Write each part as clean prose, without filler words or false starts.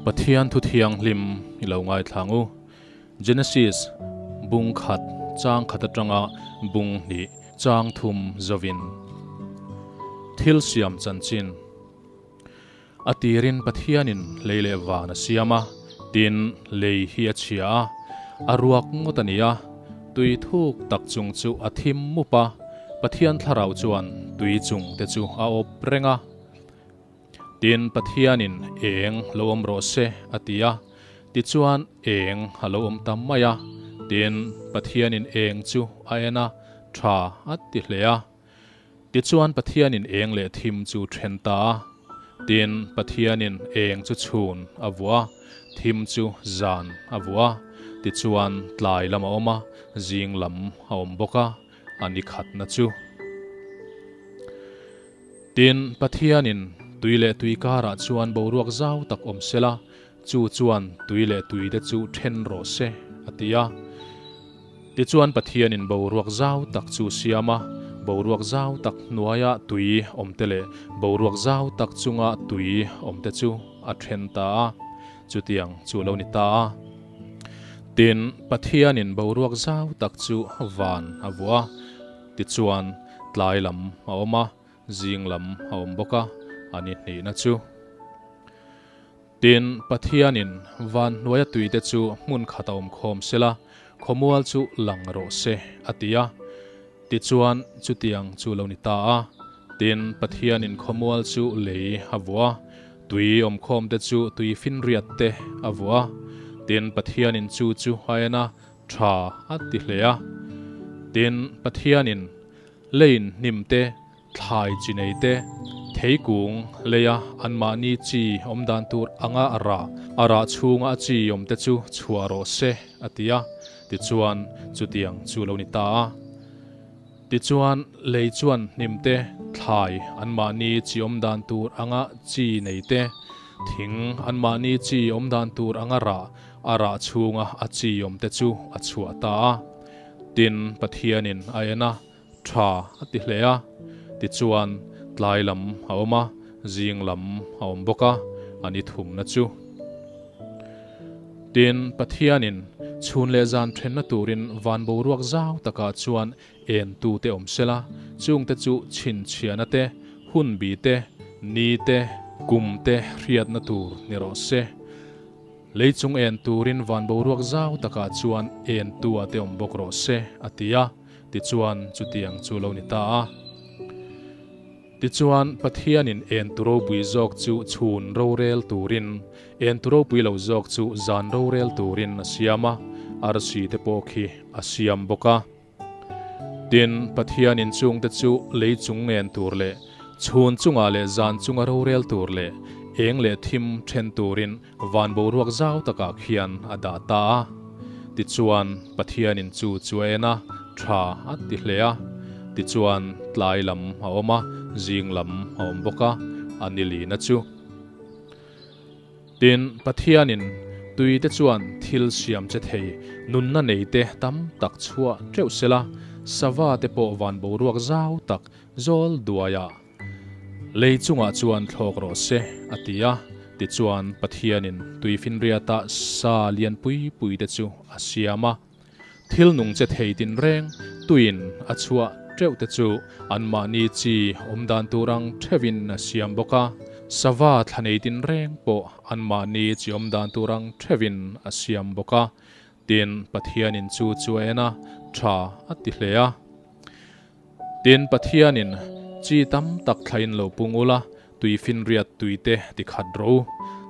Pathian thu thianghlim i lo ngaithla ang u. Genesis bung khat chang khat atanga bung hnih chang thum zovin. Thil siam chanchin. A tirin Pathianin lei leh van a siam a, tin, lei hi a chhia a, a ruak ngawt a ni a, tui thuk tak chung chu a thim mup a, Pathian thlarau chuan tui chung te chu a awp reng a. Tin, Pathianin eng lo awm rawh se a ti a, tichuan eng a lo awm ta mai a, tin, Pathianin eng chu a en a, tha a ti hle a. Tichuan Pathianin eng leh thim chu then ta a, tin, Pathianin eng chu chhun a vuah a, thim chu zan a vuah a, tichuan tlai lam a awm a, zing lam a awm bawk a, a ni khatna chu. Tin, Pathianin tui leh tui karah chuan boruak zau tak awm sela, chu chuan tui leh tuite chu then rawh se, a ti a. Tichuan Pathianin boruak zau tak chu siam a, boruak zau tak hnuaia tui awmte leh boruak zau tak chunga tui awmte chu a then ta a, chutiang chu a lo ni ta a. Tin, Pathianin boruak zau tak chu van a vuah a, tichuan tlai lam a awm a, zing lam a awm bawk a, a ni hnihna chu. Tin, Pathianin van hnuaia tuite chu hmun khat a awm khawm sela, khawmual chu lang rawh se, a ti a. Tichuan, chutiang chu lo ni ta a. Tin, Pathianin khawmual chu lei a vuah a, tui awmkhawmte chu tui finriat te a vuah a. Tin, Pathianin chu chu a en a, tha a ti hle a. Tin, Pathianin leiin hnim te, Thlai chi nei te, theikung leia anmahni chi awm dan tur anga a rah, a rah chhunga a chi awm te chu chhuah rawh se, a ti a. Tichuan, chutiang chu lo ni ta a. Tichuan, lei chuan hnim te, thlai anmahni chi awm dan tur anga chi nei te, thing anmahni chi awm dan tur anga rah, a rah chhunga a chi awm te chu a chhuah ta a. Tin, Pathianin a en a. Tha a ti hle a, tichuan tlai lam a awm a, zing lam a awm bawk a, a ni thumna chu. Tin, Pathianin chhun leh zan thenna turin van boruak zau takah chuan entute awm sela, chungte chu chhinchhiahna te, hunbi te, ni te, kum te hriatna tur ni rawh se. Lei chung en turin van boruak zau takah chuan entu a te awm bawk rawh se, a ti a. Tichuan, chutiang chu lo ni ta a. Tichuan, Pathianin en tu ropui zawk chu chhun rorel turin, en tu ropui lo zawk chu zan rorel turin a siam a, arsi te pawh khi a siam bawk a. Tin, Pathianin chungte chu lei chung ngen tur leh chhun chungah leh zan chunga rorel tur leh eng leh thim then turin Van boruak zau takah khian a dah ta a. Tichuan, Pathianin chu chu a en a, tha a ti hle a. Tichuan, tlai lam a awm a, zing lam a awm bawk a, a ni lina chu. Tin, Pathianin tuite chuan thil siam che thei nunna neite tam tak chhuah teuh sela, sava te pawh van boruak zau tak zawl duaiah Lei chungah chuan thlawk rawh se, a ti a. Tichuan, Pathianin tuifinriata sa lian pui pui te chu a siam a. Thil nung che thei tinreng tuiin a chhuah teuh te chu anmahni chi awm dan tur ang theuhin a siam bawk a. Sava thla nei tinreng pawh anmahni chi awm dan tur ang theuhin a siam bawk a. Tin, Pathianin chu chu a en a, tha a ti hle a. Tin, Pathianin, Chi tam tak thlain lo pung ula, tui finriat tuite ti khat rawh u.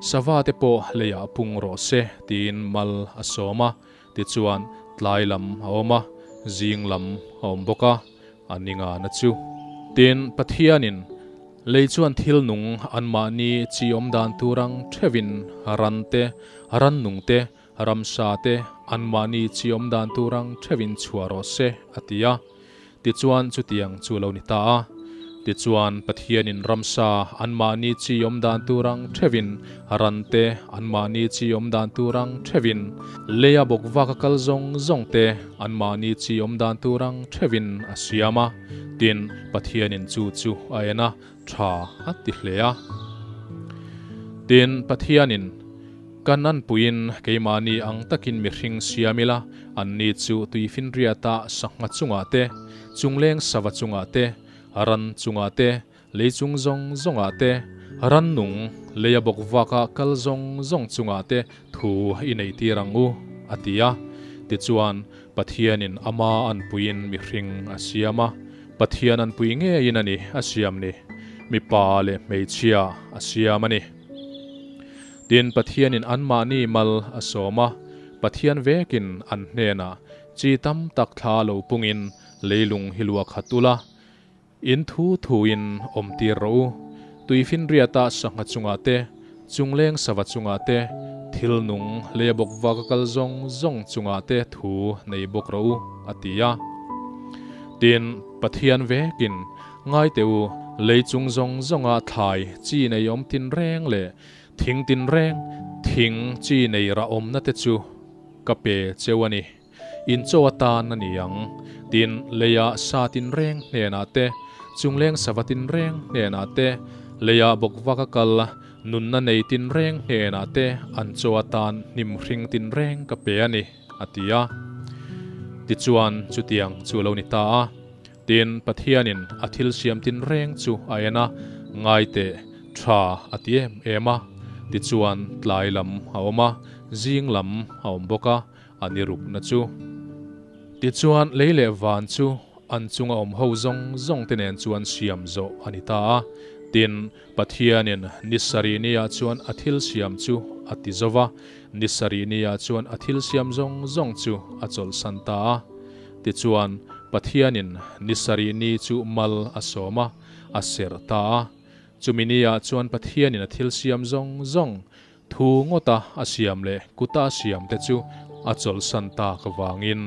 Sava te pawh leiah pung rawh se, tiin mal a sawm a. Tichuan, tlai lam a awm a, zing lam a awm bawk a, a ni ngana chu. Tin, Pathianin, Lei chuan thil nung anmahni chi awm dan tur ang theuhin ran te, rannung te, Ramsa te anmahni chi awm dan tur ang theuhin chhuah rawh se, a ti a. Tichuan chutiang chu a lo ni ta a. Tichuan Pathianin ramsa anmahni chi awm dan tur ang theuhin, ran te anmahni chi awm dan tur ang theuhin, leia bawk vaka kal zawng zawng te anmahni chi awm dan tur ang theuhin a siam a. Tin, Pathianin chu chu a en a, tha a ti hle a. Tin, Pathianin. Kan anpuiin keimahni ang takin mihring siam ila, anni chu tuifinriata sangha chungah te, chungleng sava chungah te, ran chungah te, lei chung zawng zawngah te, rannung leia bawk vaka kal zawng zawng chungah te thu i nei tir ang u, a ti a. Tichuan, Pathianin ama anpuiin mihring a siam a, Pathian anpui ngeiin a ni a siam ni, mipa leh hmeichhia a siam a ni. Tin, Pathianin anmahni mal a sawm a, Pathian vekin an hnenah chi tam tak thla lo pungin leilung hi luah khat ula, in thu thuin awm tir rawh u. Tuifinriata sangha chungah te, chungleng sava chungah te, thil nung leia bawk vaka kal zawng zawng chungah te thu nei bawk rawh u, a ti a. Tin, Pathian vekin, Ngai teh u, lei chung zawng zawnga thlai chi nei awm tin reng leh thing tin reng, thing chi nei rah awmna te chu ka pe cheu a ni. In chaw atan a ni ang. Tin, leia sa tin reng hnenah te, chungleng sava tin reng hnenah te, leia bawkvaka kal nunna nei tin reng hnenah te an chaw atan hnim hring tin reng ka pe a ni, a ti a. Tichuan, chutiang chu a lo ni ta a. Tin, Pathianin a thil siam tin reng chu a en a, ngai teh, tha a ti em em a. Tichuan, tlai lam a awm a, zing lam a awm bawk a, a ni rukna chu. Tichuan, lei leh van chu an chunga awm ho zawng zawng te nen chuan siam zawh a ni ta a. Tin, Pathianin ni sarih niah chuan a thil siam chu a ti zo va, ni sarih niah chuan a thil siam zawng zawng chu a chawlhsan ta a. Tichuan, Pathianin ni sarih ni chu mal a sawm a, a serh ta a. Chumi niah chuan Pathianin a thil siam zawng zawng, thu ngawta a siam leh kuta a siam te chu a chawlhsan tak avangin.